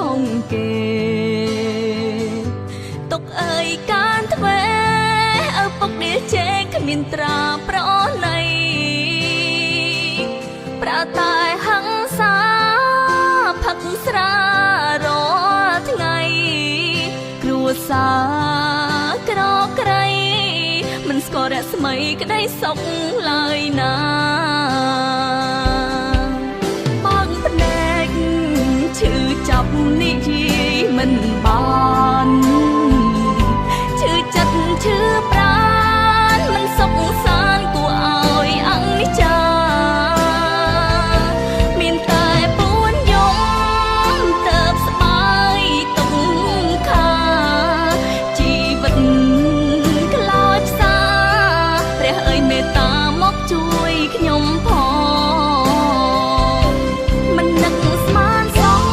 ក្នុងគេទុកអើយកានធ្វើឪពុកដៀលជេគ្មានត្រាប្រណីប្រើតែហឹង្សាផឹកស្រារាល់ថ្ងៃគ្រួសារក្រក្រៃមិនស្គាល់រស្មីក្តីសុខឡើយណា បើកភ្នែកឈឺចាប់និយាយមិនបានឈឺចិត្តឈឺប្រានមិនសុខសានគួរឲ្យអនិច្ចាមានតែពួនយំទៅបស្បាយទុកខាជីវិតខ្លោចផ្សាព្រះអើយមេត្តាមកជួយខ្ញុំផង មិននឹកស្មានសោះ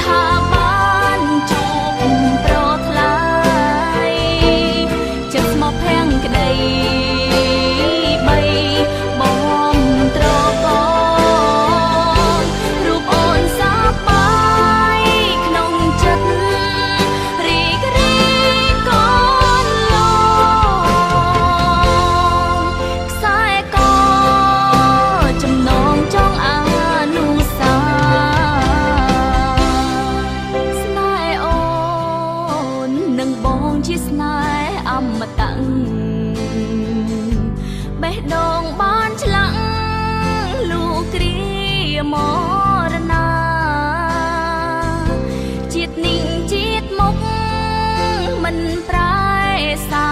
ថាបានជួបប្រថ្លៃចិត្តស្មោះភាំងក្តីបីបំត្រកងរូបអូនសប្បាយក្នុងចិត្តរីករាយកូនលងខ្សែកចំណងចងអនុសាស្នេហ៍អូននឹងបងជាស្នេហ៍អមតៈបេះដូងបានឆ្លាក់លូគ្រាមរណាជាតិនេះជាតិមុខមិនប្រែសា